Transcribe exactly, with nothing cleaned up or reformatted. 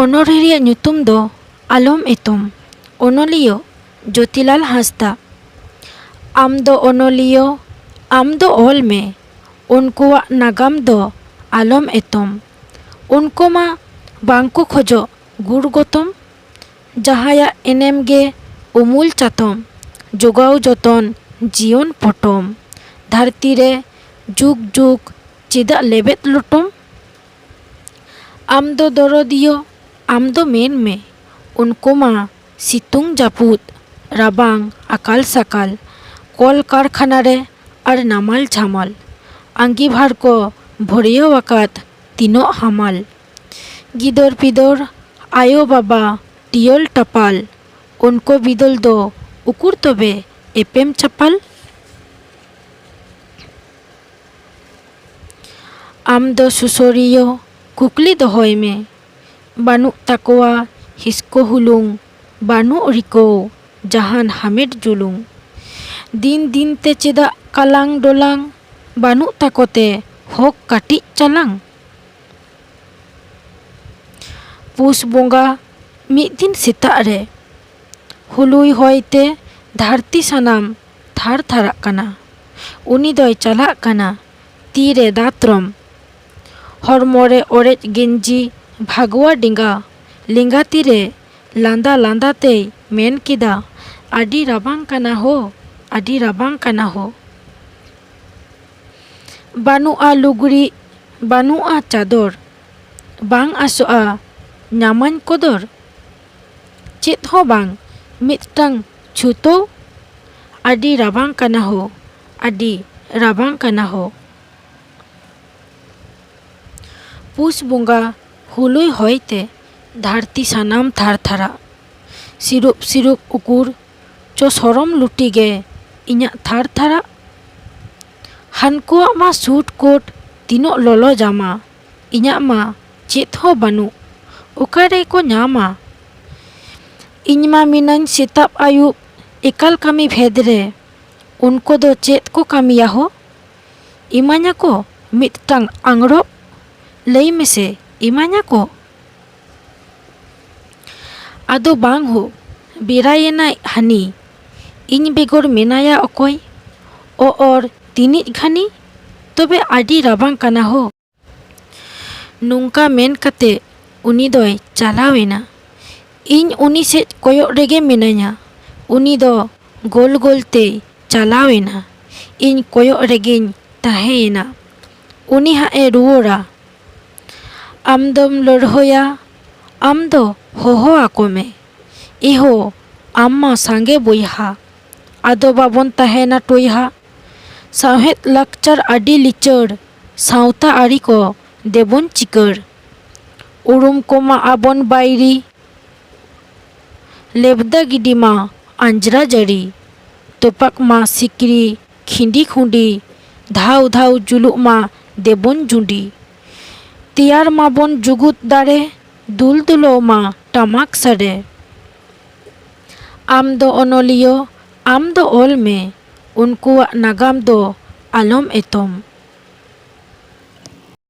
ᱚᱱᱚᱬᱦᱮ ᱨᱮᱭᱟᱜ ᱧᱩᱛᱩᱢ ᱫᱚ ᱟᱞᱚᱢ ᱮᱛᱚᱢ᱾ ᱚᱱᱚᱞᱤᱭᱟᱹ ᱡᱳᱛᱤᱞᱟᱞ ᱦᱟᱸᱥᱫᱟ᱾ ᱟᱢ ᱫᱚ ᱚᱱᱚᱞᱤᱭᱟᱹ, ᱟᱢ ᱫᱚ ᱚᱞ ᱢᱮ, ᱩᱱᱠᱩᱣᱟᱜ ᱱᱟᱜᱟᱢ ᱫᱚ ᱟᱞᱚᱢ ᱮᱛᱚᱢ᱾ ᱩᱱᱠᱩ ᱢᱟ ᱵᱟᱝ ᱠᱚ ᱠᱷᱚᱡᱚᱜ ᱜᱩᱲ ᱜᱚᱛᱚᱢ, ᱡᱟᱦᱟᱸᱭᱟᱜ ᱮᱱᱮᱢ ᱜᱮ ᱩᱢᱩᱞ ᱪᱟᱛᱚᱢ, ᱡᱚᱜᱟᱣ ᱡᱚᱛᱚᱱ ᱡᱤᱭᱚᱱ ᱯᱚᱴᱚᱢ, ᱫᱷᱟᱹᱨᱛᱤ ᱨᱮ ᱡᱩᱜᱽ ᱡᱩᱜᱽ ᱪᱮᱫᱟᱜ ᱞᱮᱵᱮᱫ ᱞᱚᱴᱚᱢ? ᱟᱢ ᱫᱚ ᱫᱚᱨᱚᱫᱤᱭᱟᱹ, ᱟᱢ ᱫᱚ ᱢᱮᱱ ᱢᱮ, ᱩᱱᱠᱩ ᱢᱟ ᱥᱤᱛᱩᱝ ᱡᱟᱹᱯᱩᱫ, ᱨᱟᱵᱟᱝ ᱟᱠᱟᱞ ᱥᱟᱠᱟᱞ, ᱠᱚᱞ ᱠᱟᱨᱠᱷᱟᱱᱟ ᱨᱮ ᱟᱨ ᱱᱟᱢᱟᱞ ᱡᱷᱟᱢᱟᱞ, ᱟᱺᱜᱤᱵᱷᱟᱨ ᱠᱚ ᱵᱷᱚᱨᱭᱟᱹᱣ ᱟᱠᱟᱫ ᱛᱤᱱᱟᱹᱜ ᱦᱟᱢᱟᱞ᱾ ᱜᱤᱫᱟᱹᱨ ᱯᱤᱫᱟᱹᱨ, ᱟᱭᱳ ᱵᱟᱵᱟ, ᱴᱤᱭᱚᱞ ᱴᱟᱯᱟᱞ, ᱩᱱᱠᱩ ᱵᱤᱫᱟᱹᱞ ᱫᱚ ᱩᱠᱩᱨ ᱛᱚᱵᱮ ᱮᱯᱮᱢ ᱪᱟᱯᱟᱞ? ᱟᱢ ᱫᱚ ᱥᱩᱥᱟᱹᱨᱤᱭᱟᱹ, ᱠᱩᱠᱞᱤ ᱫᱚᱦᱚᱭ ᱢᱮ᱾ ᱵᱟᱹᱱᱩᱜ ᱛᱟᱠᱚᱣᱟ ᱦᱤᱥᱠᱚ ᱦᱩᱞᱩᱝ, ᱵᱟᱹᱱᱩᱜ ᱨᱤᱠᱟᱹᱣ ᱡᱟᱦᱟᱱ ᱦᱟᱢᱮᱴ ᱡᱩᱞᱩᱝ᱾ ᱫᱤᱱ ᱫᱤᱱ ᱛᱮ ᱪᱮᱫᱟᱜ ᱠᱟᱞᱟᱝ ᱰᱚᱞᱟᱝ, ᱵᱟᱹᱱᱩᱜ ᱛᱟᱠᱚ ᱛᱮ ᱦᱚᱠ ᱠᱟᱹᱴᱤᱡ ᱪᱟᱞᱟᱝ? ᱯᱩᱥ ᱵᱚᱸᱜᱟ ᱢᱤᱫ ᱫᱤᱱ ᱥᱮᱛᱟᱜ ᱨᱮ ᱦᱩᱞᱩᱭ ᱦᱚᱭ ᱛᱮ ᱫᱷᱟᱹᱨᱛᱤ ᱥᱟᱱᱟᱢ ᱛᱷᱟᱨ ᱛᱷᱟᱨᱟᱜ ᱠᱟᱱᱟ᱾ ᱩᱱᱤ ᱫᱚᱭ ᱪᱟᱞᱟᱜ ᱠᱟᱱᱟ ᱛᱤ ᱨᱮ ᱫᱟᱛᱨᱚᱢ, ᱦᱚᱲᱢᱚ ᱨᱮ ᱚᱲᱮᱡ ᱜᱮᱧᱡᱤ, ᱵᱷᱟᱜᱽᱣᱟ ᱰᱮᱸᱜᱟ, ᱞᱮᱸᱜᱟ ᱛᱤ ᱨᱮ ᱞᱟᱸᱫᱟ ᱞᱟᱸᱫᱟ ᱛᱮᱭ ᱢᱮᱱ ᱠᱮᱫᱟ, "ᱟᱹᱰᱤ ᱨᱟᱵᱟᱝ ᱠᱟᱱᱟ ᱦᱳ, ᱟᱹᱰᱤ ᱨᱟᱵᱟᱝ ᱠᱟᱱᱟ ᱦᱳ᱾" ᱵᱟᱹᱱᱩᱜᱼᱟ ᱞᱩᱜᱽᱲᱤ, ᱵᱟᱹᱱᱩᱜᱼᱟ ᱪᱟᱫᱚᱨ, ᱵᱟᱝ ᱟᱥᱚᱜᱼᱟ ᱧᱟᱢᱟᱹᱧ ᱠᱚᱫᱚᱨ᱾ ᱪᱮᱫ ᱦᱚᱸ ᱵᱟᱝ, ᱢᱤᱫᱴᱟᱝ ᱪᱷᱩᱛᱟᱹᱣ᱾ ᱟᱹᱰᱤ ᱨᱟᱵᱟᱝ ᱠᱟᱱᱟ ᱦᱳ, ᱟᱹᱰᱤ ᱨᱟᱵᱟᱝ ᱠᱟᱱᱟ ᱦᱳ᱾ ᱯᱩᱥ ᱵᱚᱸᱜᱟ ᱦᱩᱞᱩᱭ ᱦᱚᱭ ᱛᱮ ᱫᱷᱟᱹᱨᱛᱤ ᱥᱟᱱᱟᱢ ᱛᱷᱟᱨ ᱛᱷᱟᱨᱟᱜ᱾ ᱥᱤᱨᱩᱯ ᱥᱤᱨᱩᱯ ᱩᱠᱩᱨ ᱪᱚ ᱥᱚᱨᱚᱢ ᱞᱩᱴᱤ ᱜᱮ ᱤᱧᱟᱹᱜ ᱛᱷᱟᱨ ᱛᱷᱟᱨᱟᱜ᱾ ᱦᱟᱱᱠᱩᱣᱟᱜ ᱢᱟ ᱥᱩᱴ ᱠᱳᱴ ᱛᱤᱱᱟᱹᱜ ᱞᱚᱞᱚ ᱡᱟᱢᱟ, ᱤᱧᱟᱹᱜ ᱢᱟ ᱪᱮᱫ ᱦᱚᱸ ᱵᱟᱹᱱᱩᱜ, ᱚᱠᱟᱨᱮ ᱠᱚ ᱧᱟᱢᱟ? ᱤᱧ ᱢᱟ ᱢᱤᱱᱟᱹᱧ ᱥᱮᱛᱟᱜ ᱟᱹᱭᱩᱵ ᱮᱠᱟᱞ ᱠᱟᱹᱢᱤ ᱵᱷᱮᱫ ᱨᱮ, ᱩᱱᱠᱩ ᱫᱚ ᱪᱮᱫ ᱠᱚ ᱠᱟᱹᱢᱤᱭᱟ ᱦᱳ? ᱮᱢᱟᱧᱟᱠᱚ ᱢᱤᱫᱴᱟᱝ ᱟᱝᱨᱚᱵ? ᱞᱟᱹᱭ ᱢᱮᱥᱮ, ᱮᱢᱟᱧᱟᱠᱚ? ᱟᱫᱚ ᱵᱟᱝ ᱦᱳ, ᱵᱮᱨᱟᱭᱮᱱᱟᱭ ᱦᱟᱹᱱᱤ᱾ ᱤᱧ ᱵᱮᱜᱚᱨ ᱢᱮᱱᱟᱭᱟ ᱚᱠᱚᱭ? ᱚ ᱚᱨ ᱛᱤᱱᱤᱡ ᱜᱷᱟᱹᱱᱤ? ᱛᱚᱵᱮ ᱟᱹᱰᱤ ᱨᱟᱵᱟᱝ ᱠᱟᱱᱟ ᱦᱳ᱾ ᱱᱚᱝᱠᱟ ᱢᱮᱱ ᱠᱟᱛᱮ ᱩᱱᱤ ᱫᱚᱭ ᱪᱟᱞᱟᱣ ᱮᱱᱟ᱾ ᱤᱧ ᱩᱱᱤ ᱥᱮᱫ ᱠᱚᱭᱚᱜ ᱨᱮᱜᱮ ᱢᱮᱱᱟᱧᱟ᱾ ᱩᱱᱤ ᱫᱚ ᱜᱳᱞ ᱜᱳᱞ ᱛᱮᱭ ᱪᱟᱞᱟᱣ ᱮᱱᱟ᱾ ᱤᱧ ᱠᱚᱭᱚᱜ ᱨᱮᱜᱮᱧ ᱛᱟᱦᱮᱸᱭᱮᱱᱟ᱾ ᱩᱱᱤ ᱦᱟᱸᱜ ᱮ ᱨᱩᱣᱟᱹᱲᱟ᱾ ᱟᱢ ᱫᱚᱢ ᱞᱚᱲᱦᱚᱭᱟ, ᱟᱢ ᱫᱚ ᱦᱚᱦᱚ ᱟᱠᱚ ᱢᱮ᱾ ᱮᱦᱳ, ᱟᱢ ᱢᱟ ᱥᱟᱸᱜᱮ ᱵᱚᱭᱦᱟ, ᱟᱫᱚ ᱵᱟᱵᱚᱱ ᱛᱟᱦᱮᱱᱟ ᱴᱚᱭᱦᱟ᱾ ᱥᱟᱶᱦᱮᱫ ᱞᱟᱠᱪᱟᱨ ᱟᱹᱰᱤ ᱞᱤᱪᱟᱹᱲ, ᱥᱟᱶᱛᱟ ᱟᱹᱨᱤ ᱠᱚ ᱫᱮᱵᱚᱱ ᱪᱤᱠᱟᱹᱲ᱾ ᱩᱨᱩᱢ ᱠᱚᱢᱟ ᱟᱵᱚᱱ ᱵᱟᱹᱭᱨᱤ, ᱞᱮᱵᱫᱟ ᱜᱤᱰᱤ ᱢᱟ ᱟᱸᱡᱽᱨᱟ ᱡᱟᱹᱲᱤ᱾ ᱛᱚᱯᱟᱜ ᱢᱟ ᱥᱤᱠᱲᱤ ᱠᱷᱤᱸᱰᱤ ᱠᱷᱩᱸᱰᱤ, ᱫᱷᱟᱣ ᱫᱷᱟᱣ ᱡᱩᱞᱩᱜ ᱢᱟ ᱫᱮᱵᱚᱱ ᱡᱩᱸᱰᱤ᱾ ᱛᱮᱭᱟᱨ ᱢᱟᱵᱚᱱ ᱡᱩᱜᱩᱫ ᱫᱟᱲᱮ, ᱫᱩᱞ ᱫᱩᱞᱟᱹᱣ ᱢᱟ ᱴᱟᱢᱟᱠ ᱥᱟᱰᱮ᱾ ᱟᱢ ᱫᱚ ᱚᱱᱚᱞᱤᱭᱟᱹ, ᱟᱢ ᱫᱚ ᱚᱞ ᱢᱮ, ᱩᱱᱠᱩᱣᱟᱜ ᱱᱟᱜᱟᱢ ᱫᱚ ᱟᱞᱚᱢ ᱮᱛᱚᱢ᱾